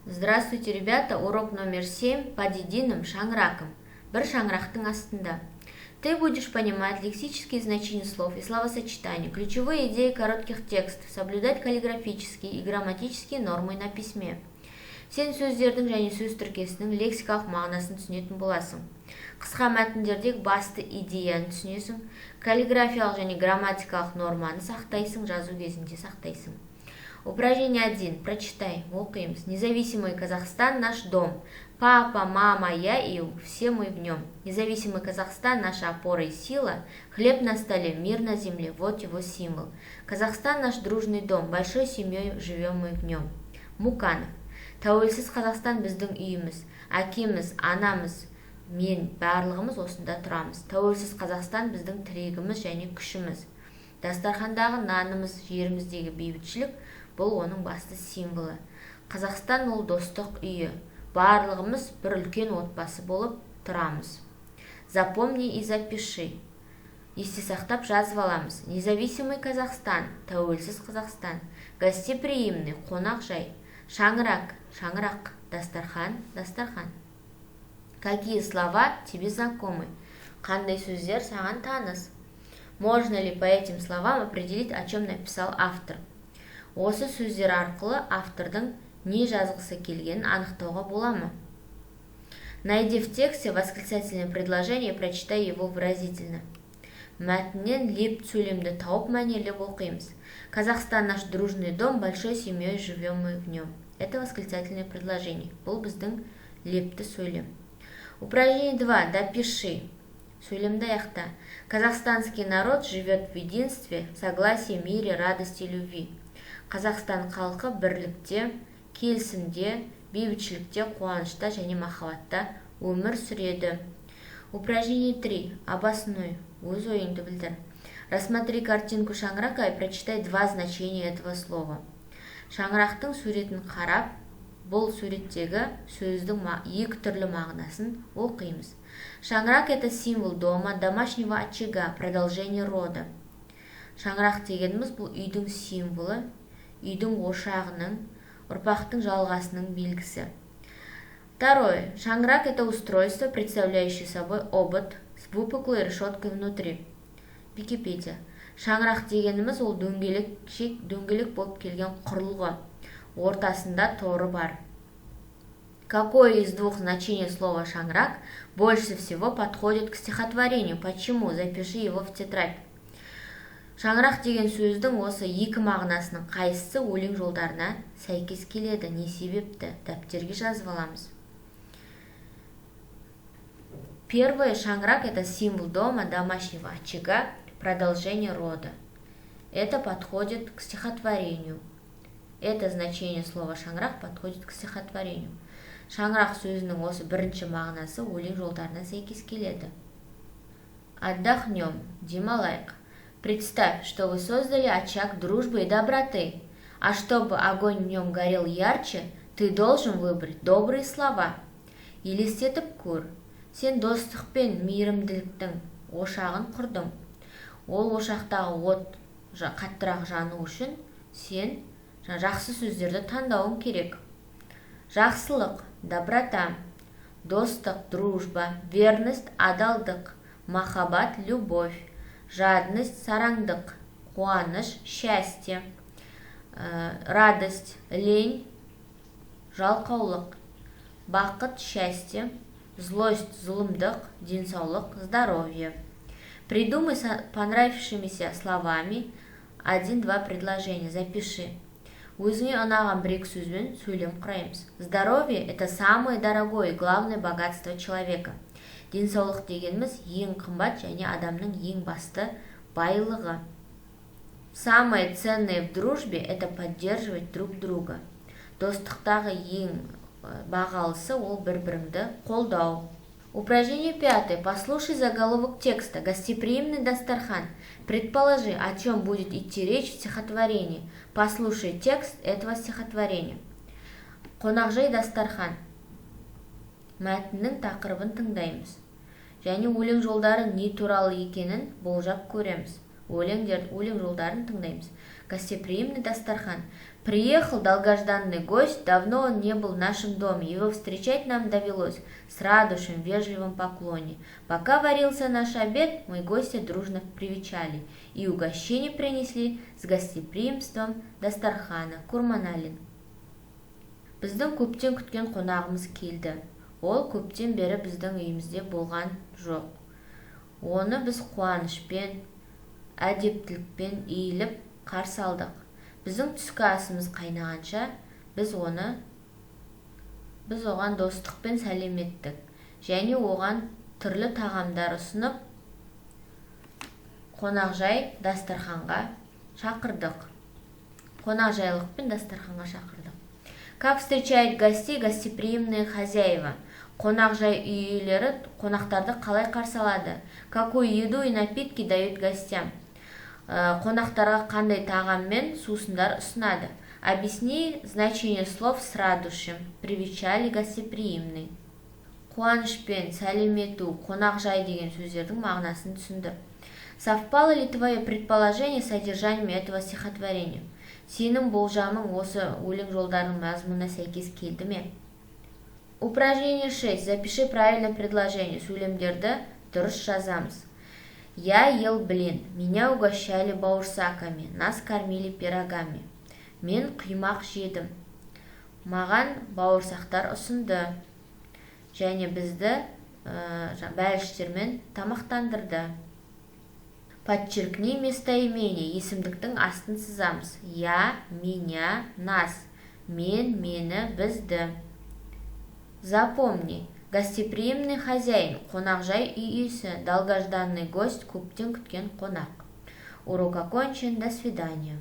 Здравствуйте, ребята! Урок номер 7 «Под единым шаңыраком». Бір шаңырақтың астында. Ты будешь понимать лексические значения слов и словосочетаний, ключевые идеи коротких текстов, соблюдать каллиграфические и грамматические нормы на письме. Сен сөздердің және сөз тіркесінің лексикалық мағынасын түсінетін боласың. Қысқа мәтіндердегі басты идеяны түсінесің, каллиграфиялық және грамматикалық норманы сақтайсың, жазу кезінде сақтайсың. Упражнение 1. Прочитай. Оқимыз. Независимый Казахстан – наш дом. Папа, мама, я и все мы в нем. Независимый Казахстан – наша опора и сила. Хлеб на столе, мир на земле – вот его символ. Казахстан – наш дружный дом. Большой семьей живем мы в нем. Муканов. Тәуелсіз Қазақстан біздің үйіміз. Әкеміз, анамыз, мен, барлығымыз осында тұрамыз. Тәуелсіз Қазақстан біздің тірегіміз және күшіміз. Дастархандағы нанымыз, жеріміздегі бейбітшілік – бұл оның басты символы. Қазақстан ол достық үйі. Барлығымыз бір үлкен отбасы болып тұрамыз. Запомни и запиши. Есте сақтап, жазып аламыз. Независимый Казахстан – тәуелсіз Қазақстан, гостеприимный – қонақжай, шаңырақ – шаңырақ, дастархан – дастархан. Какие слова тебе знакомы? Қандай сөздер саған таныс? Можно ли по этим словам определить, о чем написал автор? Осы сөздер арқылы автордың не жазғысы келгенін анықтауға бола ма? Найди в тексте восклицательное предложение и прочитай его выразительно. Мәтіннен лепті сөйлемді тауып, мәнерлеп оқимыз. Казахстан – наш дружный дом, большой семьей живем мы в нем. Это восклицательное предложение. Бұл біздің лепті сөйлем. Упражнение 2. Допиши. Сөйлемді аяқта. Казахстанский народ живет в единстве, согласии, мире, радости, любви. Қазақстан халқы бірлікте, келісімде, бейбітшілікте, қуанышта және махаббатта өмір сүреді. Упражнение 3. Обоснуй. Өз ойыңды білдір. Рассмотри картинку шаңырака и прочитай два значения этого слова. Шаңырақтың суретін қарап, бұл суреттегі сөздің екі түрлі мағынасын оқимыз. Шаңырақ – это символ дома, домашнего очага, продолжение рода. Шаңырақ дегеніміз бұл үйдің символы, үйдің ошағының, ұрпақтың жалғасының белгісі. Второе. Шаңырақ – это устройство, представляющее собой обод с выпуклой решеткой внутри. Википедия. Шаңырақ дегеніміз ол дөңгелек, дөңгелек болып келген құрылғы. Ортасында торы бар. Какое из двух значений слова «шаңырақ» больше всего подходит к стихотворению? Почему? Запиши его в тетрадь. Шаңырақ деген сөздің осы екі мағынасының қайсысы өлең жолдарына сәйкес келеді? Не себепті? Дәптерге жазып аламыз. Первое. Шаңырақ – это символ дома, домашнего очага, продолжение рода. Это подходит к стихотворению. Это значение слова «шаңырақ» подходит к стихотворению. Шаңырақ сөзінің осы бірінші мағынасы өлең жолдарына сәйкес келеді. Отдохнем. Демалайық. Представь, что вы создали очаг дружбы и доброты. А чтобы огонь в нем горел ярче, ты должен выбрать добрые слова. Елестетіп көр. Сен достық пен мейірімділіктің ошағын құрдың. Ол ошақтағы от қаттырақ жану үшін сен жақсы сөздерді таңдауың керек. Жақсылық – доброта, достық – дружба, верность – адалдық, махаббат – любовь, жадность – сараңдық, қуаныш – счастье, радость, лень – жалқаулық, бақыт – счастье, злость – зұлымдық, денсаулық – здоровье. Придумай понравившимися словами один-два предложения, запиши. Өзіңе ұнаған бір екі сөзбен сөйлем құраймыз. Здоровье – это самое дорогое и главное богатство человека. Денсаулық дегеніміз ең қымбат және адамның ең басты байлығы. Самое ценное в дружбе – это поддерживать друг друга. Достықтағы ең бағалысы ол бір біріңді қолдау. Упражнение пятое. Послушай заголовок текста «Гостеприимный дастархан». Предположи, о чем будет идти речь в стихотворении. Послушай текст этого стихотворения. «Қонақжай дастархан». Мәтіннің тақырыбын тыңдаймыз. Және өлең жолдары не туралы екенін болжап көреміз. Өлең жолдарын тыңдаймыз. Гостеприимный дастархан. Приехал долгожданный гость, давно он не был в нашем доме, его встречать нам довелось с радушием, вежливом поклоне. Пока варился наш обед, мы гостя дружно привечали и угощение принесли с гостеприимством дастархана. Курманалин. Біздің көптен күткен қонағымыз келді. Ол көптен бері біздің үйімізде болған жоқ. Оны біз қуанышпен, әдептілікпен иіліп қарсы алдық. Біздің түскі асымыз қайнағанша, біз оған достықпен сәлем еттік және оған түрлі тағамдар ұсынып, қонақжай дастарханға шақырдық. Қонақжайлықпен дастарханға шақырдық. Как встречают гостей гостеприимные хозяева? Қонақжай үй иелері қонақтарды қалай қарсы алады? Какую еду и напитки дают гостям? Қонақтарға қандай тағам мен сусындар ұсынады? Объясни значение слов «с радушием», «привечали», «гостеприимный». Қуанышпен, сәлем ету, қонақжай деген сөздердің мағынасын түсіндір. Совпало ли твое предположение с содержанием этого стихотворения? Сенің болжамың осы өлең жолдарының мазмұнына сәйкес келді ме? Упражнение 6. Запиши правильное предложение. Сөйлемдерді дұрыс жазамыз. Я ел блин. Меня угощали баурсаками. Нас кормили пирогами. Мен құймақ жедім. Маған бауырсақтар ұсынды. Және бізді бәліштермен тамақтандырды. Подчеркни местоимение. Есімдіктің астын сызамыз. Я, меня, нас. Мен, мені, бізді. Запомни. Гостеприимный хозяин, қонақжай үй иесі, долгожданный гость, көптен күткен қонақ. Урок окончен. До свидания.